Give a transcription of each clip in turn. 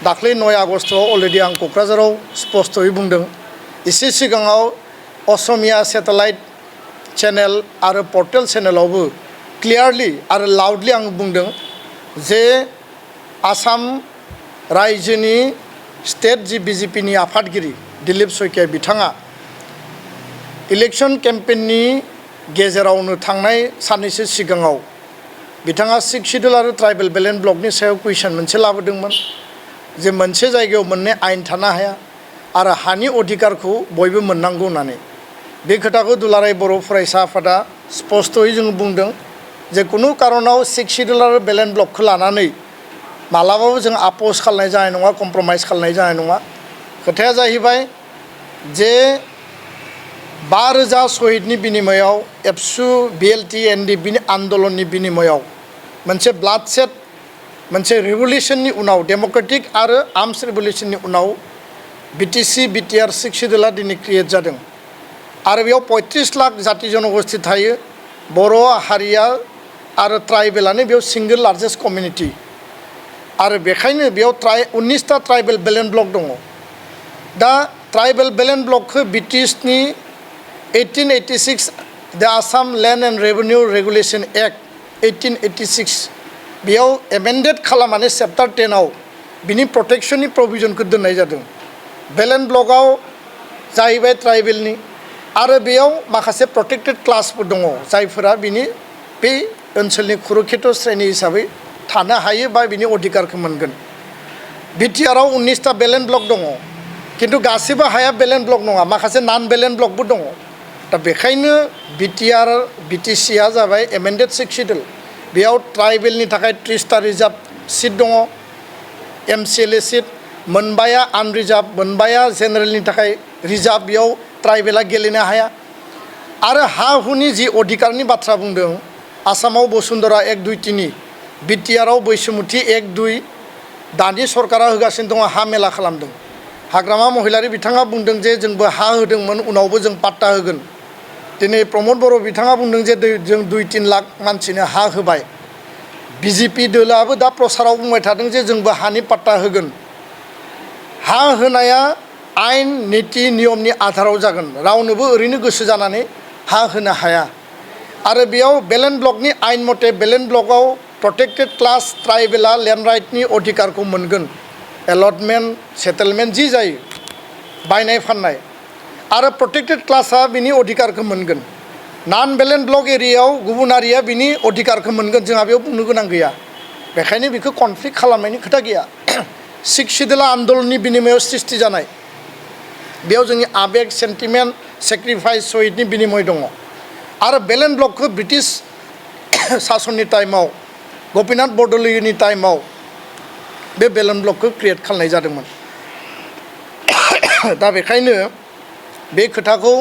दाख्लै 9 आगस्टआव अलरेडि आं क'क्राझाराव स्पष्टयै बुंदों एसे सिगाङाव असमिया सेटेलाइट चेनेल आरो पर्टेल चेनेलावबो क्लियारलि आरो लाउडलि आं बुंदों जे आसाम रायजोनि स्टेट जि बिजेपिनि आफादगिरि दिलीप शइकिया बिथाङा इलेक्शन केम्पेइननि गेजेरावनो थांनाय साननैसो सिगाङाव बिथाङा 6 शिड्यूल आरो ट्राइबेल बेलेन्स ब्लकनि सायाव कुइसन मोनसे लाबोदोंमोन जे मोनसे जायगायाव मोननै आयेन थानो हाया आरो हानि अधिकारखौ बयबो मोननांगौ होननानै बे खोथाखौ दुलाराय बर' फरायसा आफादा स्पष्टयै जों बुंदों जे कुनु कारनाव 6 शिड्यूल आरो बेलेन्स ब्लकखौ लानानै मालाबाबो जों आपोज खालामनाय जानाय नङा कम्प्रमाइज खालामनाय जानाय नङा खोथाया जाहैबाय जे 5000 शहीदनि बिनिमयाव एबसु बिएलटि एनडिपिनि आन्दोलननि बिनिमयाव मोनसे ब्लाडसेड मोनसे रिभलिउसननि उनाव डेमोक्रेटिक आरो आर्म्स रिभलिउसननि उनाव बिटिसि बिटिआर 6 शिड्यूला दिनै क्रिएट जादों आरो बेयाव 35 लाख जाति जनगोष्ठी थायो बर' हारिया आरो ट्राइबेलानो बेयाव सिंगल लार्जेस्ट कमिउनिटि आरो बेखायनो बेयाव 19टा ट्राइबेल बेलेन्स ब्लक दङ दा ट्राइबेल बेलेन्स ब्लकखौ ब्रिटिशनि 1886 द Assam land and revenue regulation act 1886 बेयाव एमेन्डेड खालामनानै चेप्टार 10 आव बिनि प्रटेक्शननि प्रभिजनखौ दोननाय जादों बेलेन्स ब्लकआव जाहैबाय ट्राइबेलनि आरो बेयाव माखासे प्रटेक्टेड क्लासफोर दङ जायफोरा बिनि बे ओनसोलनि खुरुखेथ श्रेणी हिसाबै थानो हायो बा बिनि अधिकारखौ मोनगोन बिटिआरआव 19टा बेलेन्स ब्लक दङ किन्तु गासिबो हाया बेलेन्स ब्लक नङा माखासे नन बेलेन्स ब्लकबो दङ दा बेखायनो बिटिआर बिटिसिआ जाबाय एमेन्डेड 6 शिड्यूल बेयाव ट्राइबेलनि थाखाय 30टा रिजार्भ सिट दङ एमसिएलए सिट मोनबाया आनरिजार्भ मोनबाया जेनेरेलनि थाखाय रिजार्भ बेयाव ट्राइबेला गेलेनो हाया आरो हा हुनि जि अधिकारनि बाथ्रा बुंदों आसामाव बसुन्धरा 1, 2, 3 बिटिआरआव बैसोमुथि 1, 2 दानि सरकारा होगासिनो दङ हा मेला खालामदों हाग्रामा महिलारि बिथाङा बुंदों जे जोंबो हा होदोंमोन उनावबो जों पाट्टा होगोन दिनै प्रमद बर' बिथाङा बुंदों जे जों 2-3 लाख मानसिनो हा होबाय बिजेपि दोलाबो दा प्रसाराव बुंबाय थादों जे जोंबो हानि पाट्टा होगोन हा होनाया आयेन नीति नियमनि आधाराव जागोन रावनोबो ओरैनो गोसो जानानै हा होनो हाया आरो बेयाव बेलेन्स ब्लकनि आयेन मथे बेलेन्स ब्लकआव प्रटेक्टेड क्लास ट्राइबेला लेन्ड राइटनि अधिकारखौ मोनगोन एलटमेन्ट सेटेलमेन्ट जी जायो बायनाय फाननाय आरो प्रटेक्टेड क्लासा बिनि अधिकारखौ मोनगोन नन बेलेन्स ब्लक एरियायाव गुबुन हारिया बिनि अधिकारखौ मोनगोन जोंहा बेयाव बुंनो गोनां गैया बेखायनो बेखौ कनफ्लिक्ट खालामनायनि खोथा गैया 6 शिड्यूला आन्दोलननि बिनिमयाव सृष्टि जानाय बेयाव जोंनि आबेग सेन्टिमेन्ट सेक्रिफाइस शहीदनि बिनिमय दङ आरो बेलेन्स ब्लकखौ ब्रिटिश सासननि टाइमाव गपिनाथ बरद'लैनि टाइमाव बे बेलेन्स ब्लकखौ क्रिएट खालामनाय जादोंमोन दा बेखायनो बे खोथाखौ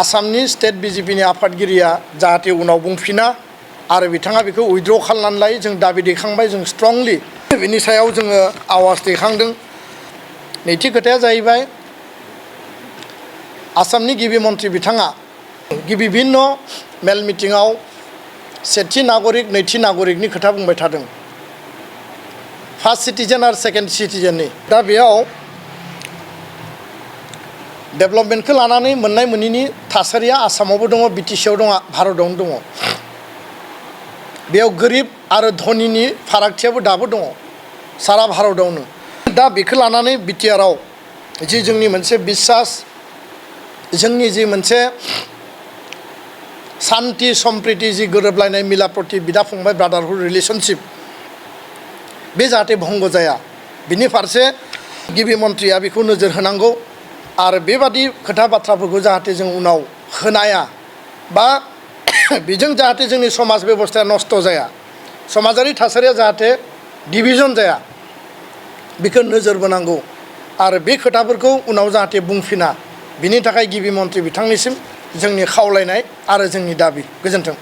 आसामनि स्टेट बिजेपिनि आफादगिरिया जाहाथे उनाव बुंफिना आरो बिथाङा बेखौ उइथड्र खालामनानै लायो जों दाबि दैखांबाय जों स्ट्रंलि बिनि सायाव जोङो आवाज दैखांदों नैथि खोथाया जाहैबाय आसामनि गिबि मन्थ्रि बिथाङा गिबि भिन्न मेल मिटिङाव सेथि नागरिक नैथि नागरिकनि खोथा बुंबाय थादों फार्स्ट सिटिजेन आरो सेकेन्ड सिटिजेननि दा बेयाव डेभेलपमेन्टखौ लानानै मोननाय मोनैनि थासारिया आसामावबो दङ बिटिसिआव दङ भारतआवनो दङ बेयाव गोरिब आरो धनिनि फारागथियाबो दाबो दङ सारा भारतआवनो दा बेखौ लानानै बिटिआरआव जि जोंनि मोनसे बिश्वास जोंनि जि मोनसे शान्ति सम्प्रिति जि गोरोबलायनाय मिलाप्रति बिदा फंबाय ब्रादारहुड रिलेशनशिप बे जाहाथे भंग जाया बिनि फारसे गिबि मन्थ्रिया बेखौ नोजोर होनांगौ आरो बेबादि खोथा बाथ्राफोरखौ जाहाथे जों उनाव होनाया बा बेजों जाहाथे जोंनि समाज बेबस्थाया नस्थ जाया समाजारि थासारिया जाहाथे डिभिजन जाया बेखौ नोजोर बोनांगौ आरो बे खोथाफोरखौ उनाव जाहाथे बुंफिना बिनि थाखाय गिबि मन्थ्रि बिथांनिसिम जोंनि खावलायनाय आरो जोंनि दाबि गोजोन्थों।